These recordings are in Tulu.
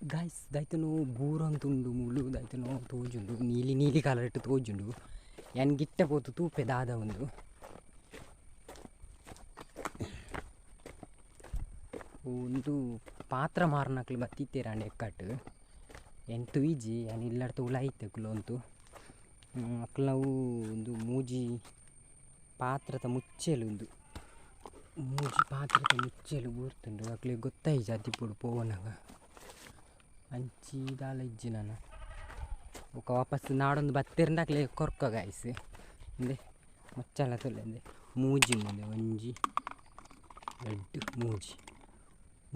ಗಾಯ್ಸ್ ದಾಯ್ತನೋ ಬೂರೊಂದುಂಡು ಮೂಲು ದಾಯ್ತನೋ ತೋಜುಂಡು ನೀಲಿ ನೀಲಿ ಕಲರ್ ತೋಜುಂಡು ಯಾನ್ ಗಿಟ್ಟ ಪೋತು ತೂಪೆ ದಾದ ಉಂದು ಉಂದು ಪಾತ್ರ ಮಾರ್ನಕ್ಲು ಬತ್ತಿತ್ತೆರಾಂಡ ಎಕ್ಕಟ್ ಎನ್ ತೂಯಿಜಿ ಯಾನ್ ಇಲ್ಲಡ್ತ ಉಲಾಯಿತ್ತೆ ಕುಲೊಂತು ಅಕ್ಲ್ನವು ಉಂದು ಮೂಜಿ ಪಾತ್ರದ ಮುಚ್ಚೆಲು ಉಂದು ಮೂಜಿ ಪಾತ್ರದ ಮುಚ್ಚೆಲು ಬೂರ್ತುಂಡು ಅಕ್ಲೆಗ್ ಗೊತ್ತಾಯಿಜಿ ಅದಿಪೊಡು ಪೋವನಗ ಅಂಚಿ ದಾಲ ಇಜ್ಜಿ ನನ ಬೊಕ ವಾಪಸ್ ನಾಡೊಂದು ಬತ್ತೆರ್ಂಡ ಅಕ್ಲೆ ಕೊರ್ಕ ಗಾಯ್ಸ್ ಇಂದೆ ಮುಚ್ಚಲ ತೂಲೆ ಇಂದೆ ಮೂಜಿ ಉಂದು ಒಂಜಿ ರಡ್ಡ್ ಮೂಜಿ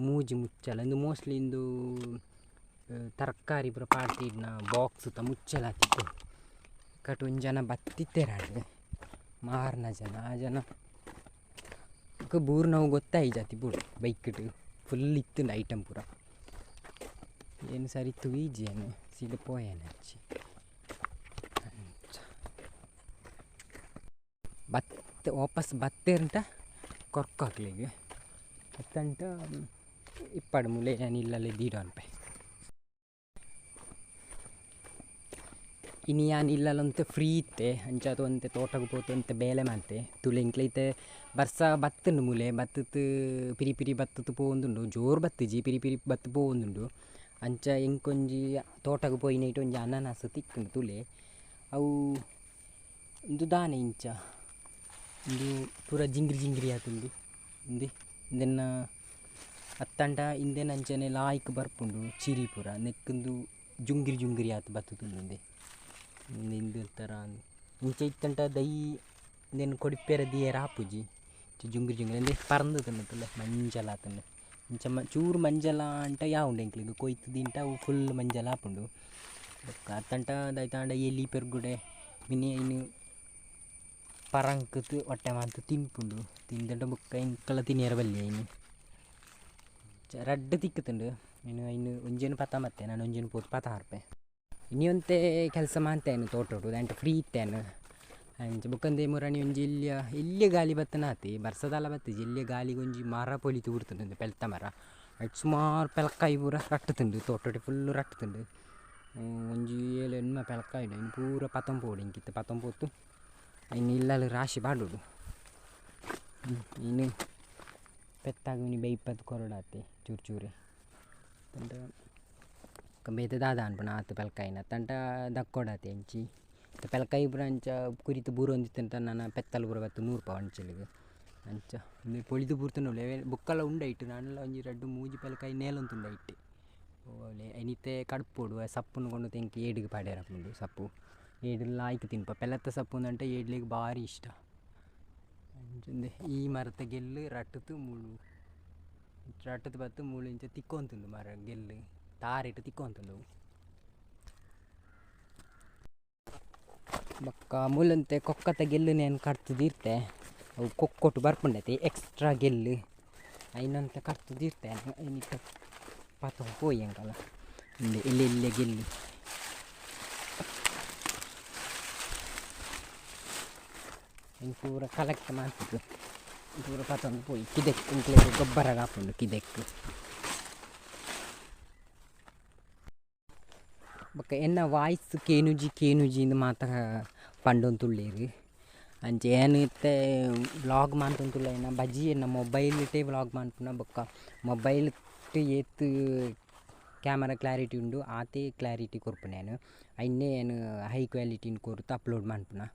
ಮೂಜಿ ಮುಚ್ಚಲ ಇಂದು ಮೋಸ್ಟ್ಲಿ ಇಂದು ತರಕಾರಿ ಪೂರ ಪಾಡ್ದಿಡ್ನ ಬಾಕ್ಸ್ ತ ಮುಚ್ಚಲ ಆತಿತ್ತು ಕಟ್ ಒಂಜಿ ಜನ ಬತ್ತಿತ್ತೆರಾಂಡ್ ಮಾರ್ನ ಜನ ಆ ಜನ ಬೂರ್ನವು ಗೊತ್ತಾಯಿಜಾತಿ ಬುಡು ಬೈಕ್ಡ್ ಫುಲ್ ಇತ್ತುಂಡು ಐಟಮ್ ಪೂರ ಏನು ಸರಿ ತೂಯಿಜಿ ಏನು ಸೀದಾ ಪೋಯೆನ ಅಂಚಿ ಬತ್ತ ವಾಪಸ್ ಬತ್ತೆರ್ಂಟ ಕೊರ್ಕ ಅಕ್ಲೆಗ್ ಅತ್ತಂಟ ಇಪ್ಪಡ್ ಮೂಲೆ ಯಾನ್ ಇಲ್ಲಲೆ ದೀಡೊನ್ಪೆ ಇನಿ ಯಾನ್ ಇಲ್ಲಲೊಂತೆ ಫ್ರೀ ಇತ್ತೆ ಅಂಚಾದ್ ಒಂತೆ ತೋಟಗ್ ಪೋತು ಒಂತೆ ಬೇಲೆ ಮಲ್ತೆ ತೂಲೆ ಎಂಕ್ಲೆ ಇತ್ತೆ ಬರ್ಸ ಬತ್ತುಂಡು ಮೂಲೆ ಬತ್ತುತ್ ಪಿರಿ ಪಿರಿ ಬತ್ತುತ್ ಪೋವೊಂದುಂಡು ಜೋರು ಬತ್ತಿಜಿ ಪಿರಿ ಪಿರಿ ಬತ್ತು ಪೋವೊಂದುಂಡು ಅಂಚ ಎಂಕೊಂಜಿ ತೋಟಗ್ ಪೋಯಿನೈಟ್ ಒಂಜಿ ಅನಾನಸ್ ತಿಕ್ಕುಂಡು ತೂಲೆ ಅವು ಉಂದು ದಾನೆ ಇಂಚ ಉಂದು ಪೂರ ಜಿಂಗ್ರಿ ಜಿಂಗ್ರಿ ಆತುಂಡು ಇಂದೆ ಇಂದೆನ್ನ ಅತ್ತಂಡ ಇಂದೆನ ಅಂಚನೆ ಲಾಯ್ಕ್ ಬರ್ಪುಂಡು ಚಿರಿ ಪೂರ ನೆಕ್ಕುಂದು ಜುಂಗಿರಿ ಜುಂಗಿರಿ ಆತು ಬತ್ತುಂಡು ಇಂದೆ ಇಂದು ಥರ ಇಂಚ ಇತ್ತಂಟ ದೈ ಇಂದೆನ್ ಕೊಡಿಪೆರ ದಿಯೆರ ಆಪುಜಿ ಜುಂಗಿರಿ ಜುಂಗಿರಿ ಇಂದೆ ಪರಂದು ತೂಲೆ ಮಂಜಲ್ ಆತುಂಡು ಇಂಚ ಚೂರು ಮಂಜಲ ಅಂಟ ಯಾವುಂಡು ಎಂಕ್ಲೆಗ್ ಕೊಯ್ತು ದಿಂಟ ಅವು ಫುಲ್ ಮಂಜಲ್ ಆಪುಂಡು ಬೊಕ್ಕ ಅತ್ತಂಟ ದಾಯ್ತಾಂಡ ಎಲಿ ಪೆರ್ಗುಡೆ ಮಿನಿ ಐನ್ ಪರಂಕುತು ಒಟ್ಟೆ ಮಾಂತ ತಿನ್ಪುಂಡು ತಿಂದಂಡ ಬೊಕ್ಕ ಎಂಕಲ ತಿನಿಯರ ಬಲ್ಲಿ ಐನ್ ರಡ್ಡ್ ತಿಕ್ಕುತ್ತುಂಡು ಇನ್ನು ಐನ್ ಒಂಜೇನು ಪತ ಮತ್ತೆ ನಾನು ಒಂಜೇನು ಪೋತು ಪತ ಹಾರ್ಪೆ ಇನಿ ಒಂತೆ ಕೆಲಸ ಮಾಂತೇನು ತೋಟೊಡು ದಾಂಟ ಫ್ರೀ ಇತ್ತೇನು ಅಂಚ ಬೊಕ್ಕಂದೆ ಮುರಣಿ ಒಂಜಿ ಎಲ್ಯ ಎಲ್ಯ ಗಾಲಿ ಬತ್ತನಾತಿ ಬರ್ಸದಾಲ ಬತ್ತಿಜಿ ಎಲ್ಯ ಗಾಲಿಗೆ ಒಂಜಿ ಮರ ಪೊಲಿತು ಬುಡ್ತುಂಡು ಪೆಲ್ತ ಮರ ಐಟ್ ಸುಮಾರು ಪೆಲಕಾಯಿ ಪೂರ ರಟ್ಟುತ್ತುಂಡು ತೋಟೊಡೆ ಫುಲ್ ರಟ್ಟುತ್ತುಂಡು ಒಂಜಿ ಏಳು ಎಣ್ಮ ಪೆಲಕಾಯಿ ಉಂಡು ಐನ್ ಪೂರ ಪತೊಂಪೋಡು ಇಂಕಿತ್ತೆ ಪತೊಂಪೋತು ಐನ್ ಇಲ್ಲಲ್ ರಾಶಿ ಪಾಡೊಡು ಇನ್ನು ಪೆತ್ತಾಗ ಇನಿ ಬೈಪತ್ ಕೊರೊಡಾತೆ ಚೂರು ಚೂರೆ ಪಂಡ ಬೇತೆ ದಾದ ಅನ್ಪುನ ಆತ್ ಪೆಲಕಾಯಿನ ಅತ್ತಂಟ ದಕ್ಕೊಡಾತೆ ಅಂಚಿ ಪೆಲಕಾಯಿ ಪೂರ ಅಂಚ ಕುರಿತು ಬೂರೊಂದಿತ್ತಂಟ ನನ ಪೆತ್ತಲ್ ಪೂರ ಬತ್ತು ನೂರು ಅಂಚೆಲೆಗ್ ಅಂಚ ಉಂದು ಪೊಳಿದು ಬೂರ್ತುಂಡು ಬೊಕ್ಕಲ ಉಂಡು ಐಟ್ ನಾನ್ಲ ಒಂಜಿ ರಡ್ಡ್ ಮೂಜಿ ಪೆಲಕಾಯಿ ನೇಲೊಂತುಂಡು ಐಟ್ ಇನಿತೆ ಕಡ್ಪೊಡು ಸಪ್ಪುನು ಕೊಂಡು ಎಂಕ್ ಏಡಿಗ್ ಪಾಡ್ಯೆರೆ ಆಪುಂಡು ಸಪ್ಪು ಏಡ್ ಲಾಯ್ಕ್ ತಿನ್ಪ ಪೆಲತ್ತ ಸಪ್ಪು ಅಂದಂಟ ಏಡ್ಲೆಗ್ ಬಾರಿ ಇಷ್ಟ ಅಂಚ ಈ ಮರತ ಗೆಲ್ಲು ರಟ್ಟುತು ಮೂಲು ರಟ್ಟುತು ಬತ್ತು ಮೂಲು ಇಂಚ ತಿಕ್ಕೊಂತುಂಡು ಮರ ಗೆಲ್ಲು ತಾರಿಟ್ ತಿಕ್ಕೊಂತುಂಡು ಬೊಕ್ಕ ಮೂಲಂತೆ ಕೊಕ್ಕತ ಗೆಲ್ಲು ನೇನು ಕಡ್ತುದಿರ್ತೆ ಅವು ಕೊಕ್ಕೊಟ್ಟು ಬರ್ಪುಂಡತೆ ಎಕ್ಸ್ಟ್ರಾ ಗೆಲ್ಲು ಐನಂತ ಕಡ್ತುದಿರ್ತೆ ಐನಿತ ಪತ ಪೋಯಿ ಎಂಕಲ ಇಂದೆ ಎಲ್ಲೆ ಎಲ್ಲೆ ಗೆಲ್ಲು ಇನ್ ಪೂರ ಕಲೆಕ್ಟ್ ಮಲ್ತುದು ಪೂರ ಪತೊಂದು ಪೋಯಿ ಕಿದೆಕ್ ಎಂಕ್ಲೆಗ್ ಗೊಬ್ಬರ ಆಪುಂಡು ಕಿದೆಕ್ ಬೊಕ್ಕ ಎನ್ನ ವಾಯ್ಸ್ ಕೇನುಜಿ ಕೇನುಜಿ ಇಂದ್ ಮಾತ ಪಂಡೊಂತುಲ್ಲೆರ್ ಅಂಚ ಯಾನ್ ಇತ್ತೆ ವ್ಲಾಗ್ ಮಲ್ತೊಂದುಲ್ಲೆನ ಬಜಿ ಎನ್ನ ಮೊಬೈಲ್ ಟೇ ವ್ಲಾಗ್ ಮನ್ಪುನ ಬೊಕ್ಕ ಮೊಬೈಲ್ ಏತ್ ಕ್ಯಾಮರಾ ಕ್ಲಾರಿಟಿ ಉಂಡು ಆತೇ ಕ್ಲಾರಿಟಿ ಕೊರ್ಪುನ ಯಾನ್ ಐನೇ ಯಾನ್ ಹೈ ಕ್ವಾಲಿಟಿನ್ ಕೊರ್ತು ಅಪ್ಲೋಡ್ ಮನ್ಪುನ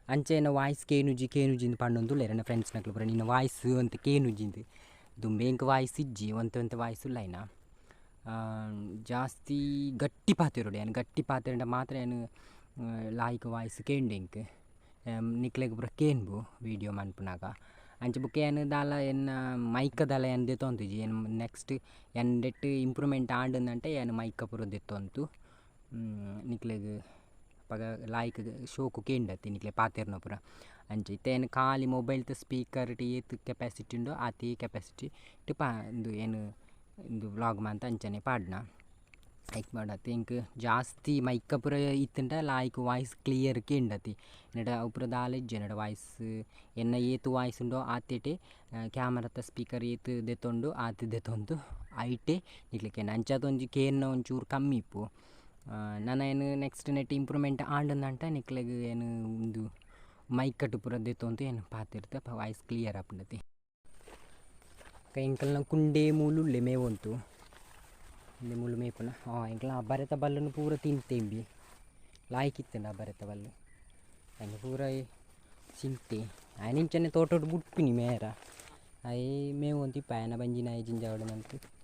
ಅಂಚ ಎನ್ನ ವಾಯ್ಸ್ ಕೇನುಜಿ ಕೇನುಜಿ ಇಂದ್ ಪಂಡೊಂದುಲ್ಲೆರ್ ಎನ್ನ ಫ್ರೆಂಡ್ಸ್ ನಕುಲು ಪೂರ ನಿನ್ನ ವಾಯ್ಸ್ ಒಂತೆ ಕೇನುಜಿ ಇಂದ್ ದುಂಬೆ ಎಂಕ್ ವಾಯ್ಸ್ ಇಜ್ಜಿ ಒಂತೆ ಒಂತೆ ವಾಯ್ಸ್ ಉಲ್ಲ ಐನ ಜಾಸ್ತಿ ಗಟ್ಟಿ ಪಾತೆರೊಡು ಯಾನ್ ಗಟ್ಟಿ ಪಾತೆರಂಡ ಮಾತ್ರ ಯಾನ್ ಲಾಯ್ಕ್ ವಾಯ್ಸ್ ಕೇಂಡೆ ಎಂಕ್ ನಿಕ್ಲೆಗ್ ಪೂರ ಕೇನ್ಬು ವೀಡಿಯೋ ಮನ್ಪುನಗ ಅಂಚ ಬೊಕ್ಕ ಯಾನ್ ದಾಲ ಎನ್ನ ಮೈಕ್ ದಾಲ ಯಾನ್ ದೆತೊಂತುಜಿ ಯಾನ್ ನೆಕ್ಸ್ಟ್ ಎನ್ನಡೆಟ್ ಇಂಪ್ರೂವ್ಮೆಂಟ್ ಆಂಡ್ ಯಾನ್ ಮೈಕ್ ಪೂರ ದೆತ್ತೊಂತು ನಿಕ್ಲೆಗ್ ಅಪಗ ಲಾಯ್ಕ್ ಶೋಕು ಕೇಂಡತ್ತೆ ನಿಕ್ಲೆ ಪಾತೆರ್ನ ಪೂರ ಅಂಚ ಇತ್ತೆ ಯಾನ್ ಖಾಲಿ ಮೊಬೈಲ್ದ ಸ್ಪೀಕರ್ ಏತ್ ಕೆಪಾಸಿಟಿ ಉಂಡು ಆತೇ ಕೆಪಾಸಿಟಿ ಇಟ್ಟು ಪಾ ಉಂದು ಏನು ಇಂದು ವ್ಲಾಗ್ ಮಾಂತ ಅಂಚನೆ ಪಾಡ್ನ. ಐಕ್ ಬೋಡಾತ್ ಎಂಕ್ ಜಾಸ್ತಿ ಮೈಕ್ ಪೂರ ಇತ್ತ್ಂಡ ಲಾಯ್ಕ್ ವಾಯ್ಸ್ ಕ್ಲಿಯರ್ ಕೇಂಡತಿ ನೆಟ ಅವು ಪೂರ ದಾಲ ಇಜ್ಜಿ ಎನ್ನಡ ವಾಯ್ಸ್ ಎನ್ನ ಏತ್ ವಾಯ್ಸ್ ಉಂಡೋ ಆತೆಟೆ ಕ್ಯಾಮರತ ಸ್ಪೀಕರ್ ಏತ್ ದೆತ್ತೊಂಡು ಆತ್ ದೆತ್ತೊಂದು ಐಟೇ ನಿಕ್ಲೆ ಕೇನ ಅಂಚಾದ್ ಒಂಜಿ ಕೇನ್ನ ಒಂಚೂರು ಕಮ್ಮಿ ಇಪ್ಪು. ನನ ಏನು ನೆಕ್ಸ್ಟ್ ನೆಟ್ ಇಂಪ್ರೂವ್ಮೆಂಟ್ ಆಂಡಂದಂಟ ನಿಕ್ಲೆಗ್ ಏನು ಉಂದು ಮೈಕ್ ಅಟ್ ಪೂರ ದೆತ್ತೊಂದು ಏನು ಪಾತೆರ್ತೆ ಅಪ ವಾಯ್ಸ್ ಕ್ಲಿಯರ್ ಆಪುಂಡತೆ. ಎಂಕಲ್ನ ಕುಂಡೆ ಮೂಲುಲ್ಲೆ ಮೇವೊಂತು ಉಂದೆ ಮೂಲು ಮೇಪುನ ಎಂಕಲ್ನ ಬರೆತ ಬಲ್ಲುನು ಪೂರ ತಿಂತೆಂಬಿ ಲಾಯ್ಕ್ ಇತ್ತುಂಡ ಬರೆತ ಬಲ್ಲು ಐನ್ ಪೂರ ಚಿಂತೆ ಆಯ್ನ ಇಂಚನೆ ತೋಟೊಡು ಬುಡ್ಪಿನಿ ಮೇರ ಆಯೆ ಮೇವೊಂತು ಇಪ್ಪ ಆಯನ ಬಂಜಿನಾಯಿ ಜಿಂಜಾವಡ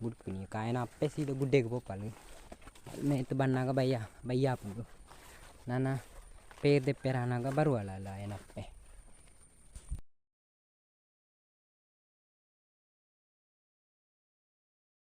ಬುಡ್ಪಿನಿ ಕಾಯನ ಅಪ್ಪೆ ಸೀದ ಗುಡ್ಡೆಗ್ ಪೋಪಲ್ ಮೇತ್ ಬನ್ನಾಗ ಬಯ್ಯ ಬಯ್ಯ ಆಪುಂಡು ನನ ಪೇರ್ ದೆಪ್ಪೆರ ಆನಗ ಬರುವಳಲ್ಲ ಆಯನ ಅಪ್ಪೆ.